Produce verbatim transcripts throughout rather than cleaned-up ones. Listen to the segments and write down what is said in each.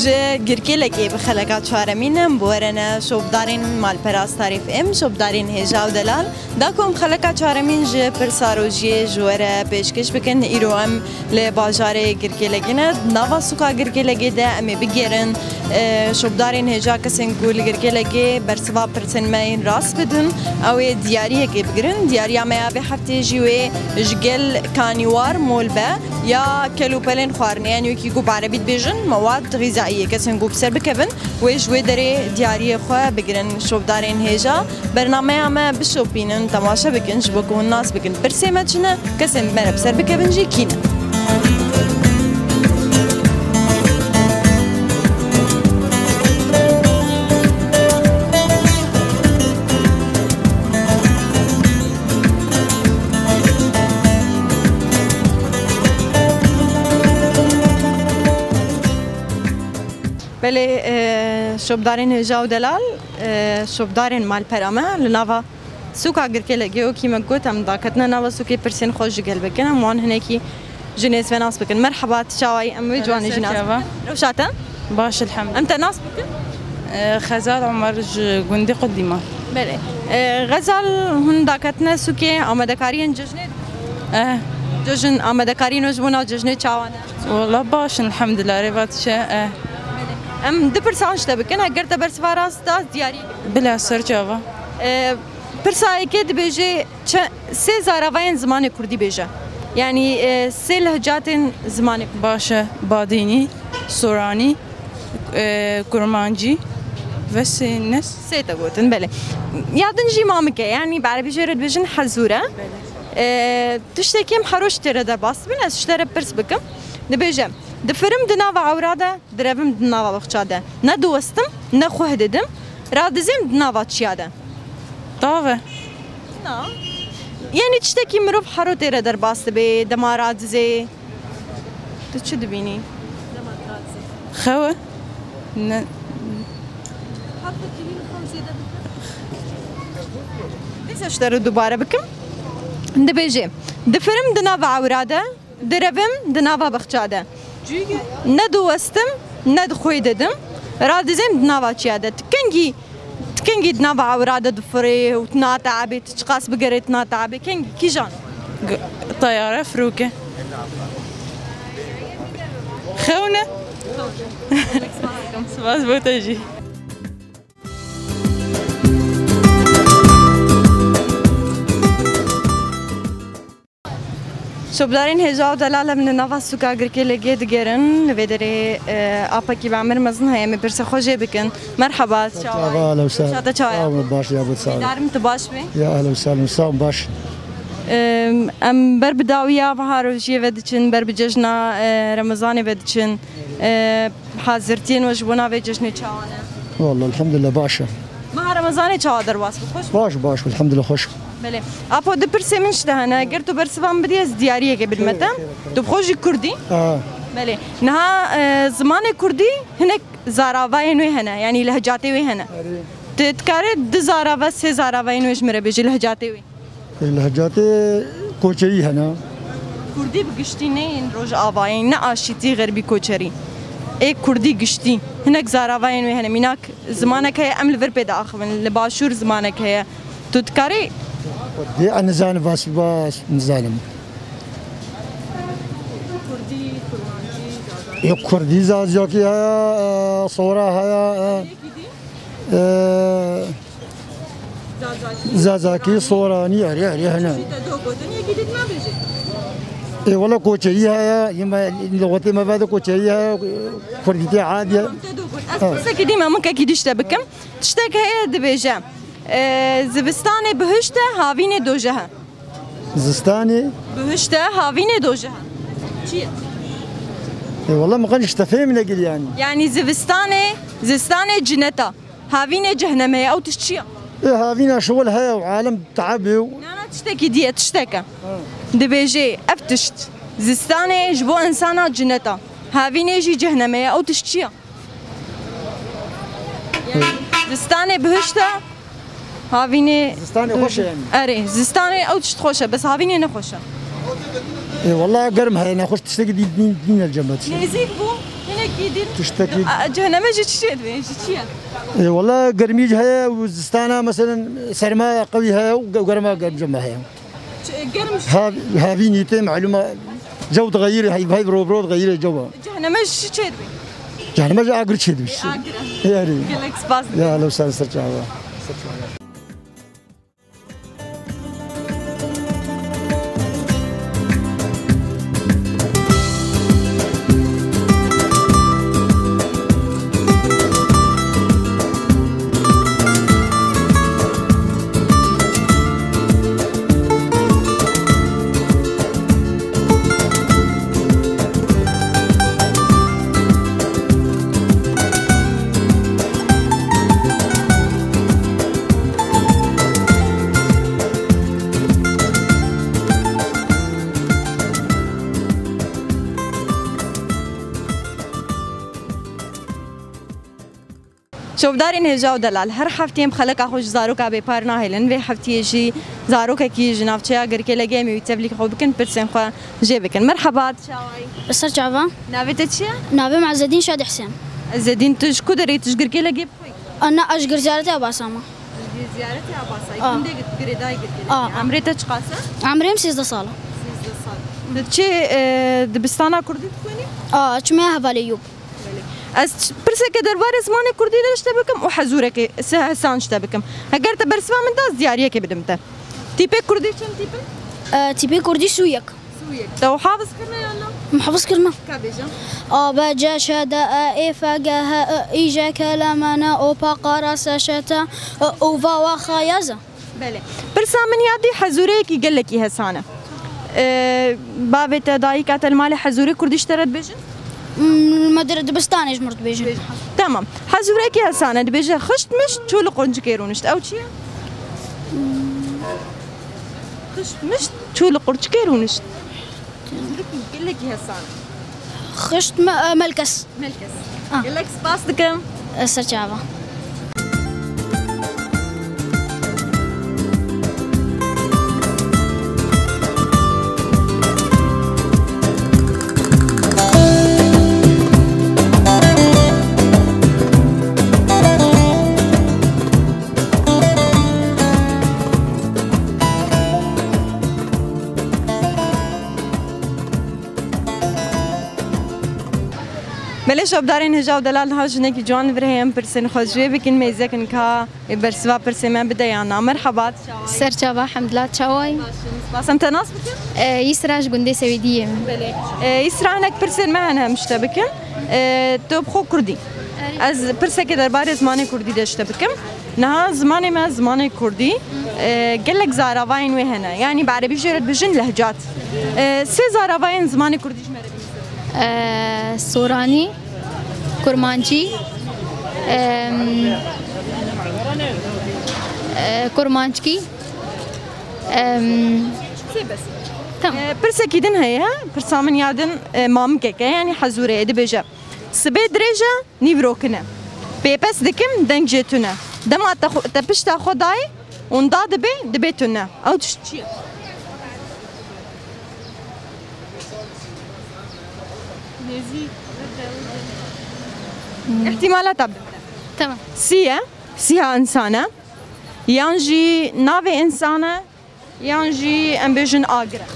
Ji Girkêlekê bi xeleka çaremîn em bi we re ne şopdarên malpera Star F M, şopdarên hêja û delal. Da ku em xeleka çaremîn ji pirsa rojiyê ji we re pêşkêş bikin, îro em li bajarê Girkêlekê ne. Di nava sûka Girkêlekê de em ê bigêrin, e, şopdarên hêja, kesên ku li Girkêlekê bersiva pirsên me yên rast bidin, ew ê diyariyekê bigirin. Diyariya me ya vê heftê jî wê ji gel kanîwar, mol be, ya kel û pelên xwarinê, yan wekî ku bi erebî dibêjin mewad xîzayiyê, kesên ku bi ser bikevin, wê ji wê derê diyariyê xwe bigirin. Şopdarên hêja, bernameya me bişopînin, temaşe bikin, ji bo ku hûn nas bikin. Pirsê me çi ne? Kesên bi me re bi ser bikevin jî kî ne? Belê, e, şopdarên hêja û delal, e, şopdarên malpera me li nava sûka Girkêlekê, wekî me got, em daketine nava sûkê pirsên xwe ji gel bikin, em wan hinekî ji nêz ve nas bikin. Merheba, tu çawa yî? Em wê ciwanê jî nas bikin. Rewşa te? Baş, elhamdulillah. Em te nas bikin? E, Xezal Omer ji gundê Qudîman. Belê. E, Xezal, hûn daketine sûkê, amadekariyên cejnê dikin? Eh. Cejn, amadekariyên we ji bona cejnê çawa ne? Wala baş in, elhamdulillah, rêva diçe, eh. Em du pirsan ji te bikin, eger te bersiva rast da, diyarî. Bila ser çava. E, pirsa yekê dibêje, çe-, sê zaravayên zimanê kurdî bêje. Yanî, e, sê lehcatên zimanê kurdî. Baş e, Badînî, Soranî, e, Kurmancî ve sê ne? Sê te gotin, belê. Ya din jî mamik e, yanî bi erebî jê re dibêjin hezûr e. Belê. E, tiştekî em hero ji tê re derbas dibin, ez ji te re pirs bikim. Dibêje, difirim di nava ewra de, direvim di nava bexça de. Ne diwestim, ne xweh didim, radizêm di nava çiya de. Tav e. Na. Yanî tiştekî mirov hero tê re derbas dibe, dema radizê. Tu çi dibînî? Xew e. Ne. Neyse, ji te re dubare bikim. Dibêje, difirim di nava ewra de, direvim di nava bexça de. Ne diwestim, ne di xwê didim. Radizêm di nava çiya de. Tu kengî, tu kengî di nava ewra de difirê û tu nateebê, tu çiqas bigerê tu nateebê. Kengî, kîjan? G-, tayare, firoke. Xewn e. Spas bo te jî. Şopdarên hêja û delal em li nava sûka Girkêlekê digerin. Li vê derê, e, apekî bi emir mezin heye, em ê pirsê xwe jê bikin. Merheba, çawa yî? Çava, ehlen we sehlen. Rewşa te çawa ye? Sağ olun, baş ya, bu sağ olun. Dîdarîm, tu baş bî? Ya, ehlen we sehlen, sağ olun, baş. Em, ber bi dawiya meha rojiyê ve diçin, ber bi cejna, e, Remezanê ve diçin. E, hazirtiyên we ji bona vê cejnê çawa ne? Wallah, elhamdülillah, baş e. Meha Remezanê çawa derbas bû? Xweş bû? Baş, baş, elhamdülillah, xweş. Belê. Apo, du pirsê min ji te hene. Eger tu bersiva min bidî, ez diyariyekê bidime te. Şeref, şeref. Tu bi xwe jî kurdî? Ha. Belê. Niha, e, zimanê kurdî hinek zaravayên wê hene, yanî lehcatê wê hene. Erê. Tu dikarî du zarava, sê zaravayên wê ji min re bêjî, lehcatê wê? Lehcatê koçerî hene. Kurdî bi giştî neyên rojavayî, ne aşîtî xerbî koçerî. Ê kurdî giştî. Hinek zaravayên wê hene. Mînak zimanek heye, em li vir pê diaxivin. Li başûr zimanek heye. Tu dikarî? Dê ez nizanim, vas, vas nizanim. Kurdî, kurmancî, zazakî. Ê kurdî, zazakî heye, e, sora heye, e, Yekî dî? e, Zazakî. Zazakî, soranî, erê, erê, hene. Şî te do gotin, yekî dî nabêjî. Ê, wela koçerî heye, yê me, lixwetê me vede koçerî heye, kurdîtê adiye. Tamam, te do got. Ez Ha. pirsekî dî me, min kekî dî ji te bikim. Tiştek heye dibêje, e, zivistanê bihişt e, havînê dojeh e. Zistanê? Bihişt e, havînê dojeh e. Çi ye? Ê, wela min qenc ji te fêm nekir yanî. Yanî zivistanê, zistanê cinet e. Havînê cehnemê ye, ew tişt çi ye? Ê, havîna şiwil heye û alem teeb e û Na, na, tiştekî dî ye, tiştek e. Ha. Dibêje, ev tişt, zistanê ji bo insana cinet e. Havînê jî cehnemê ye, ew tişt çi ye? Yanî, zistanê bihişt e, havînê Zistanê xweş e yanî. Erê, zistanê ew tişt xweş e, bes havînê ne xweş e. Ê, wela germ heye, nexweş tiştekî dî, dî, dî ne cem me tiştekî. Nêzîk bû, hinek Tiştekî din. Tiştekî. A, cehenneme jî çi çê dibê? Ji çi ye? E, wala germî jî heye û zistana, meselen, serma qewî heye û ge-, germa germ cem heye. Ç-, germ ji Hav-, havî nîtê melûma cew dixeyirê, heyv, heyv, rob, rob dixeyirê cewa. Cehenneme jî çi çê dibê? Cehenneme jî agir çê dibê. Agir e. Erê. Gelek spas. Ya, lo ser, ser çava. Ser çava. Şovdarên hêja û delal, her heftê em xeleka xwe ji zaroka bêpar nahêlin. Vê heftiyê jî zarokekî ji navçeya Girkê Legê em ê wî tevlî xwe bikin, pirsên xwe jê bikin. Merheba, tu çawa yî? Ser çava. Navê te çi ye? Navê min Ezedîn Şadî Husên. Ezedîn, tu ji ku derê, tu ji Girkê Legê bi xwe yî? Ana, ez ji Girziyaretê Abasa me. Ji Girziyaretê Abasa yî. A. Gundê Gir-, girêdayî Girkê Legê. A. Emrê te çiqas e? Emrê min sêzdeh sal e. Sêzdeh sal. Tu çi, e, dibistana kurdî dixwînî? A, çûme hevalê Yûb. Belê. Ez ç-, pirseke derbarê zimanê kurdî de ji te bikim û hezûrekê, se-, hesan ji te bikim. Heger te bersiva min da, ez diyariyekê bidim te. Tîpê kurdî çend tîp in? E, tîpê kurdî sû yek. Sû yek. Te û hafiz kirine yan na? Min hafiz kirine. Ka bêje. A, B, C, Ş, D, E, Ê, F, G, H, I, J, K, L, M, N, O, P, Q, R, S, Ş, T, I, U, V, W, X, Y, Z. Belê. Pirsa min ya dî hezûreyekî gelekî hesan e. Ee, bavê te, dayika te li malê hezûrê kurdî ji te re dibêjin? Mm, me dire dibistanê ji min re dibêjin. Tamam. Hezûrekî hesan e, dibêje, "Xişt mişt, çû li quncikê rûnişt." Ew çi ye? Xişt mişt, çû li qurçikê rûnişt. Hezûrekî gelekî hesan e. Xişt me-, e, melkes. Melkes. Ah. Gelek spas dikim. E, ser çava. Belê şopdarên hêja û delal, niha jinekî ciwan li vir heye, em pirsên xwe ji wê bikin, mêzekin ka ê bersiva pirsê me bide yan na. Merheba, tu çawa yî? Ser çava, hemdillah, çawa yî? Baş im, spas. Em te nas bikin? E, Yîsra, ji gundê Sewêdiyê me. Belê. E, Yîsra, hinek pirsên me hene, em ji te bikin. E, tu bi xwe kurdî. Erê. Ez pirsekê derbarê zimanê kurdî de ji te bikim. Niha zimanê me, zimanê kurdî, e, gelek zaravayên wê hene. Yanî bi erebî jê re dibêjin lehcat. E, sê zaravayên zimanê kurdî ji me re bihîstin. E, soranî, kurmancî, em, e, kurmanckî, em, sê bes. Tamam. E, pirsekî din heye, pirsa min ya din, e, mamikek e, yanî hezûrê ye, dibêje. Sibê dirêj e, nîv rokin e. Pêpes dikim, deng jê tune. Dema te xwe, te pişta xwe dayê û nda dibê, dibê tune. Ew tişt çi ye? Nêzî. Hmm. Îhtîmala te bide. Tamam. Sî ye, sîha însan e. Yan jî navê însan e. Yan jî em bêjin agir e.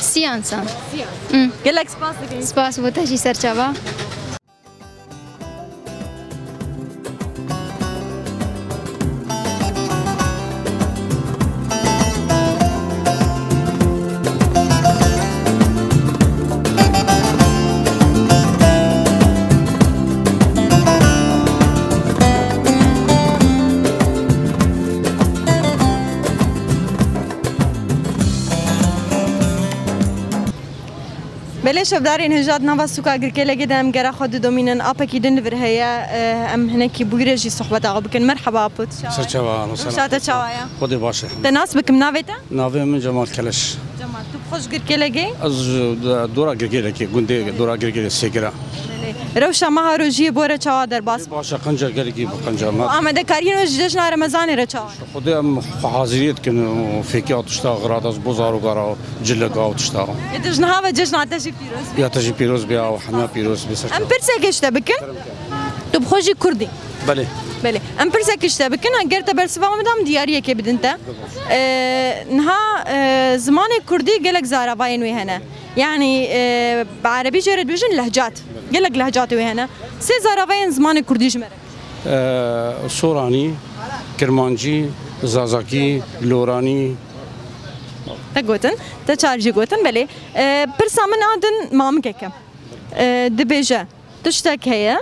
Siyansan. Siyan. Hmm. Gelek spas dikin. Spas bo te jî, ser çava. Belê şevdarên hêja di nava sûka Girkêlegê de em gera xwe didomînin. Apekî din li vir heye, eh, em hinekî bûyre jî sohbeta xwe bikin. Merheba apo, tu çawa yî? Ser çava, alo, selam. Rûşa te çawa ye? Xwedê baş e. Te nas bikim, navê te? Navê min Cemal Keleş. Cemal, tu bi Xwe ji Girkêlekê? Ez ji dora Girkêlekê, gundê dora Girkêlekê Sêkira. Belê. Rewşa meha rojiyê bo re çawa derbas? Baş e, qenca gelekî bi qenca me. Amadekariyên we ji cejna Remezanê re çawa? Xwedê em xwe haziriyê dikin û fêkiya tişta xiradas bo zarokara û cileka û tişta. Ê, tu ji niha ve cejna te jî pîroz be. Ya te jî pîroz be, ya hemiya pîroz be, ser. Em pirsekê ji te bikin. Tu bi xwe jî Kurd î. Belê. Belê. Em pirsekê ji te bikin, ger te bersiva me bida, em diyariyekê bidin te. Ee, niha, e, zimanê Kurdî gelek zaravayên wê hene. Yanî, e, bi erebî jê re dibêjin lehcat. Gelek lehcatê wê hene. Sê zaravayên zimanê Kurdî ji me re. Ee, Soranî, Kirmancî, Zazakî, Loranî. Te gotin, te çar jî gotin, belê. Ee, pirsa min a din mamikek e. Ee, dibêje, tiştek heye,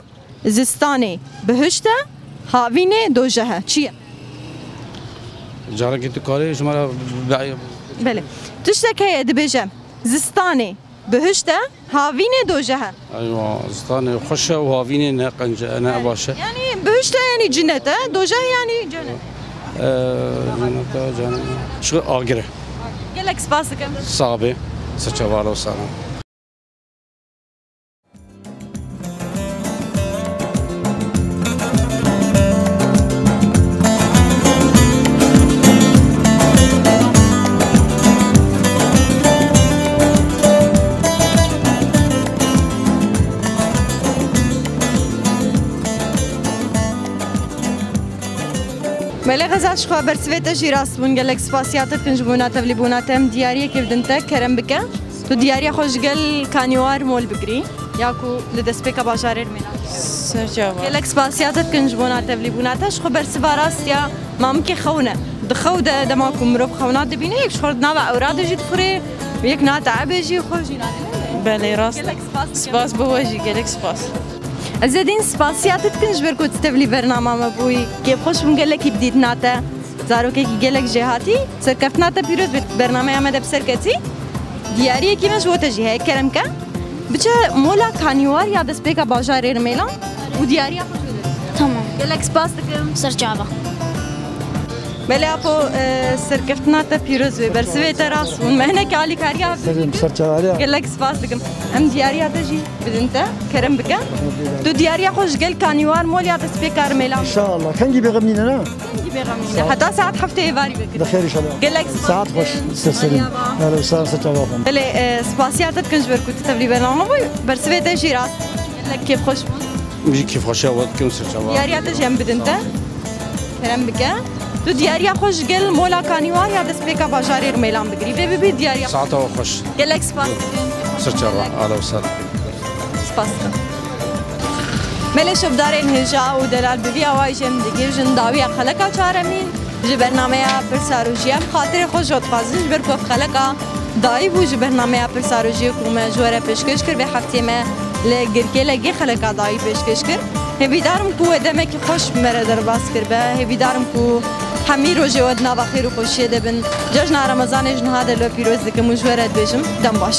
zistanê bihişt e, havînê dojeh e. Çi ye? Carekê tu karê ji me re bi-, Belê. Tiştek heye dibêje, zistanê bihişt e, havînê dojeh e. Eywa, zistanê xweş e û havînê ne qenc e, ne baş e. Yanî bihişt e, yanî cinet e, dojeh yanî cehennem. Ee, cinet e, cehennem. Şu agir e. Gelek spas dikim. Sax be. Siçe var olsun. Belê Xezal, ji xwe bersivê te jî rast bûn. Gelek spasiya te dikin ji bona tevlîbûna te. Em diyariyekê bidin te, kerem bike. Tu diyariya xwe ji gel Kanîwar Mol bigirî, ya ku li destpêka bajarê Rmêlan. Ser çava. Gelek spasiya te dikin ji bona tevlîbûna te. Ji xwe bersiva rast ya mamikê xewn e. Di xew de, dema ku mirov xewna dibîne, yek ji xwe di nava ewra de jî dixure, yek nate ebê jî xwe jî nade. Belê, rast e. Gelek spas dikim. Spas bo we jî, gelek spas. Ezedîn, spasiya te dikin ji ber ku tu tevlî bernama me bûyî. Kêfxweş bûm gelekî bi dîtina te. Zarokekî gelek jêhatî, serkeftina te pîroz bê, bernameya me de bi ser ketî. Diyariyekî me ji bo te jî heye, kerem ke. Biçe mola Kanîwar ya destpêka bajarê Rmêlan û diyariya xwe ji wê de. Tamam. Gelek spas dikim. Ser çava. Belê Apo, e, serkeftina te pîroz bê, bersivê te rast bûn. Me hinekî alîkariya hevdû jî kir. Ser çava. Gelek spas dikim. Em diyariya te jî bidin te, kerem bike. Tu diyariya xwe ji gel Kanîwar Mol ya destpêka Rmêlan. İnşallah. Kengî bêxemîn ne? Kengî bêxemîn ne? Heta saet heftê êvarî vekir. Bi xêr inşallah. Gelek spas. Saet xweş, ser serî. Merhaba. Ehlen, sağ ol, ser çava. Belê, e, spasiya te dikin ji ber ku tu tevlî bernama bûyî. Bersivê te jî rast. Gelek kêfxweş bûn. Min jî kêfxweşiya we dikim, ser çava. Diyariya te jî em bidin te. Kerem bike. Tu diyariya xwe ji gel mola Kanîwar ya destpêka bajarê Rmêlan bigirî. Vê bibî diyariya. Saeta we xweş. Gelek spas dikim. Ser çava. Ahlen û sehlen. Spas dikim. Belê şopdarên hêja û delal, bi vî awayî jî em digihîjin dawiya xeleka çaremîn ji bernameya Pirsa Rojiyê. Em xatirê xwe ji we dixwazin, ji ber ku ev xeleka dayî bû ji bernameya Pirsa Rojiyê ku me ji we re pêşkêş kir. Vê heftê me li Girkêlekê xeleka dayî pêşkêş kir. Hêvîdar im ku we demekî xweş bi me re derbas kiribe. Hêvîdar im ku hemî rojê we di nava xêr û xweşiyê de bin. Cejna Remezanê ji niha de li we pîroz dikim û ji we re dibêjim dem baş.